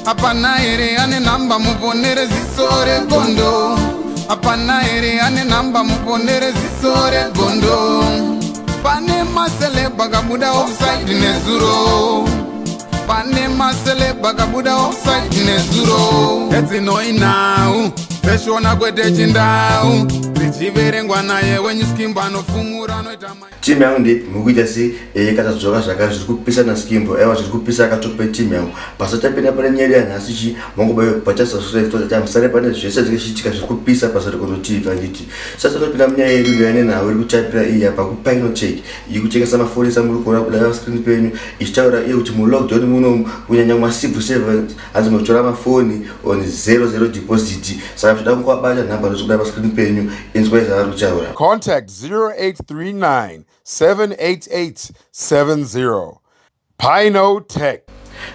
Hapana here ane nhamba muponere ziso regondo? Hapana here ane nhamba muponere ziso regondo? Pane maceleb akabuda offside nezuro. Pane maceleb akabuda offside nezuro. Edzinoi nhau dzeshona kwete chindau dzichiverengwa naye wenyuskimbo anofumura anoita. Timu yangu ndeipi mukuita sei? Katadzoka zvakare zviri kupisa naSkimbo. Aiwa, zviri kupisa akatope timu yangu. Pasatapinda pane nyaya yanhasi chi mangoba pachasubscribe to that musare pane zvese zvinenge zvichiitika zviri kupisa paSarukondo TV handiti. Sasa topinda munyaya yedu ndiyane nhau iri kutapira iyi apa kuPinotech iri kutengesa mafoni samuri kuona kuda screen penyu ichitaura iye kuti mulockdown muno kunyanya kumacivil servants hanzi munotora mafoni on 00 deposit. Saka zvoda kungowabata nhamba ndochikuda pascreen penyu, inzwai zvavari kutaura. Contact 0839 788 70. Pino Tech.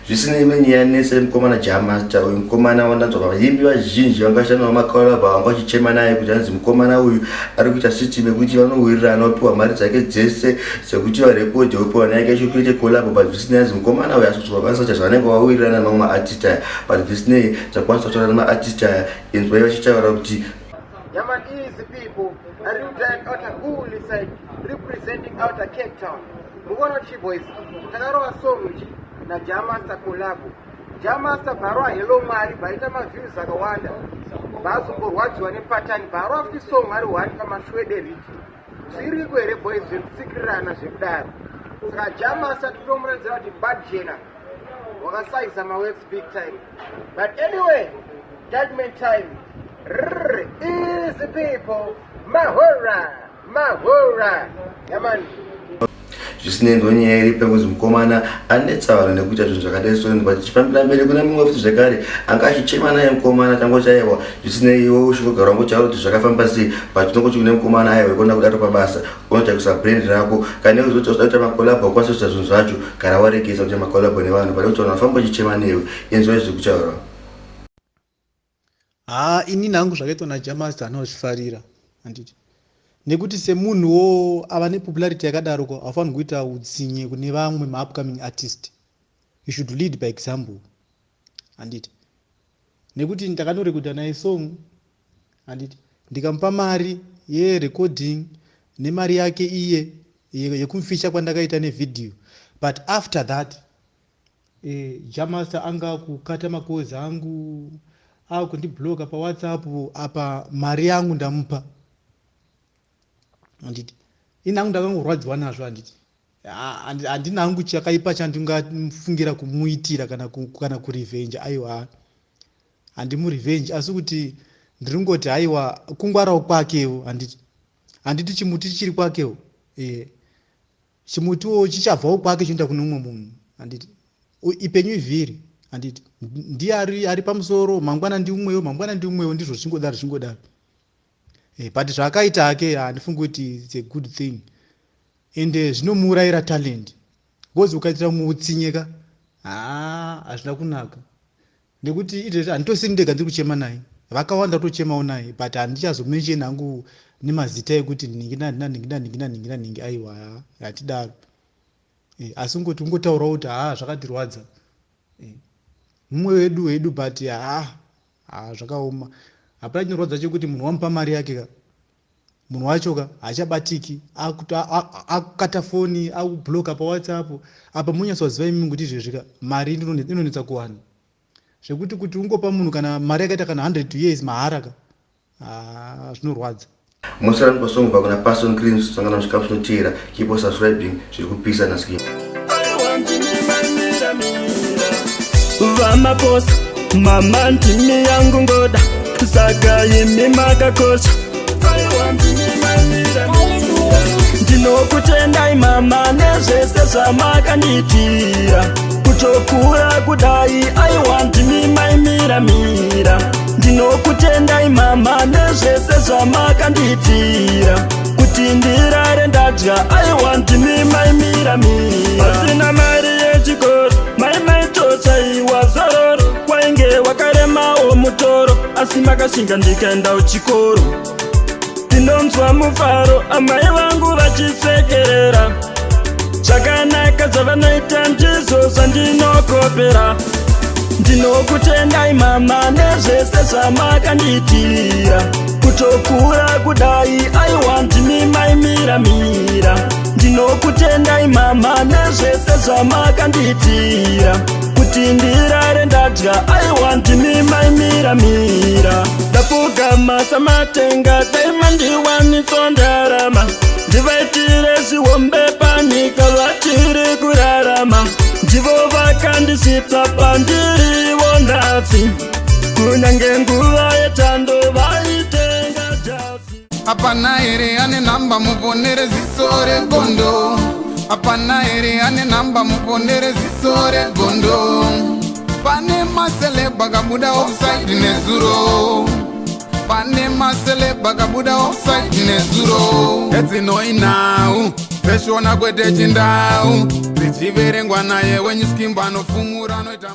Zvisinei, imwe nyaya yanetsa yemukomana Jah Master. Uyu mukomana wandanzwa vaimbi vazhinji vangashandawo macollabo vanga vachichema naye kuti hanzi mukomana uyu ari kuita system yekuti vanowirirana, opiwa mari dzake dzese dzekuti varekodhe, opiwa naye yacho kuite collabo. But zvisinei, hanzi mukomana uyu asi kuzokwanisa kuita zvavanenge vawirirana nemamwe maartist aya. But zvisinei, dzakwanisa kutaura nemaartist aya, inzwai vachitaura kuti Yeah, man, easy people. A real giant out of Holy side, representing out of Cape Town. Mukono Chi Boys, takarova song chi na Jah Master collabo. Jah Master bharwa Hello Mwari bhaita maviews akawanda. Bhazongorwadziwa nepatani bharwa futi song ari one pamashwede riti. Zviriko here boys zvekutsikirirana zvekudaro? Saka Jah Master tinomuranzira kuti Bad Jena wakasaiza maworks big time. But anyway, judgment time. Rrr, easy people. Mahora, mahora. Yeah, man. Zvisinei, ndonyaya iri pengozi mukomana anetsa vanhu nekuita zvinhu zvakadai so. But tichifambira mberi, kune mumwe futi zvekare anga achichema naye mukomana tangochaiwa. Zvisinei, iwe uchingogara wangotaura kuti zvakafamba sei, but tinongoti kune mukomana, aiwa, ikona kudaro pabasa unoita brand rako. Kana iwe uzoti uda kuita macollabo, ukwanisa kuita zvinhu zvacho, gara waregesa kuita macollabo nevanhu pane kuti vanhu vafamba uchichema newe. Inzwai zviri kutaura. Haa, inini hangu zvakaitwa naJah Master anozvifarira handiti, nekuti semunhuwo ava nepopularity yakadaroko haufaniri kuita utsinye kune vamwe maupcoming artist. You should lead by example handiti, nekuti ndakanorekodha naye song handiti, ndikamupa mari yerecording nemari yake iye yekumufeature kwandakaita nevhidhiyo. But after that Jah Master anga kukata macalls angu, akundibloka paWhatsApp. Apa mari yangu ndamupa handiti. Ini hangu ndakangorwadziwa nazvo handiti. Handina hangu chakaipa chandingafungira kumuitira kana kurevenge. Aiwa, handimurevenge, asi kuti ndiringoti haiwa, kungwarawo kwakewo handiti. Handiti chimuti chichiri kwakewo? Chimutiwo chichabvawo kwake chinoenda kune umwe munhu handiti. Ipenyu ivhiri handiti. Ndiye ari pamusoro mangwana, ndiumwewo mangwana, ndiumwewo. Ndizvo zvichingodaro zvichingodaro. But zvaakaita hake handifungi kuti it's a good thing and zvinomuurayira talent, because ukaitira mumwe utsinyeka, haa, hazvina kunaka, nekuti izvezvi handitosiri ndega ndiri kuchema naye, vakawanda kutochemawo naye. But handichazomention hangu nemazita ekuti nhingi nanhingi nanhingi nanhingi nanhingi. Aiwa, hatidaro. Asi ngoti ungotaurawo kuti haa, zvakatirwadza, mumwe wedu wedu, but haa haa, zvakaoma. Hapana chinorwadza chekuti munhu wamupa mari yake ka, munhu wacho ka haachabatiki, akukata foni, akubloka paWhatsApp. Apa munyatsoziva imimi kuti izvezvi ka mari inonetsa kuwana, zvekuti kuti ungopa munhu kana mari yakaita kana 100 years mahara ka, zvinorwadza. Musara mukosongobva kuna Paston Creams. Sangana muchikamu chinoteera. Keep on subscribing, zviri kupisa naskin. Vamaposa mama, ndimi yangu ngoda, saka imi makakosha. Ndinokutendai mama nezvese zvamakandiitira kutokura kudai. Aiwa, ndimi maimiramira. Ndinokutendai mama nezvese zvamakandiitira kuti ndirare ndadya. Aiwa, ndimi maimiramira. Pasina mari yechikoro, mai maitotsvaiwa zororo. Kwainge wakaremawo mutoro, asi makashinga ndikaenda uchikoro. Ndinonzwa mufaro amai vangu vachisekerera. Zvakanaka zvavanoita ndizvo zvandinokopera. Ndinokutendai mama nezvese zvamakandiitira. Kutokura kudai, aiwa, ndimi maimiramira. Ndinokutendai mama nezvese zvamakandiitira. Kuti ndirare ndadya, aiwa, ndimi maimiramira. Ndapfugama Samatenga, dai mandiwaniso ndarama, ndivaitire zvihombe panyika vachiri kurarama. Ndivo vakandisvitsa pandiriwo nhasi, kunyange nguva yechando vaitenga jasi. Hapana here ane nhamba muponere ziso regondo? Hapana here ane nhamba muponere ziso regondo? Pane maceleb akabuda offside nezuro. Pane maceleb akabuda offside nezuro. Edzinoinhau dzeshona kwete chindau, dzichiverengwa naye wenyu Skimbo anofumura anoita.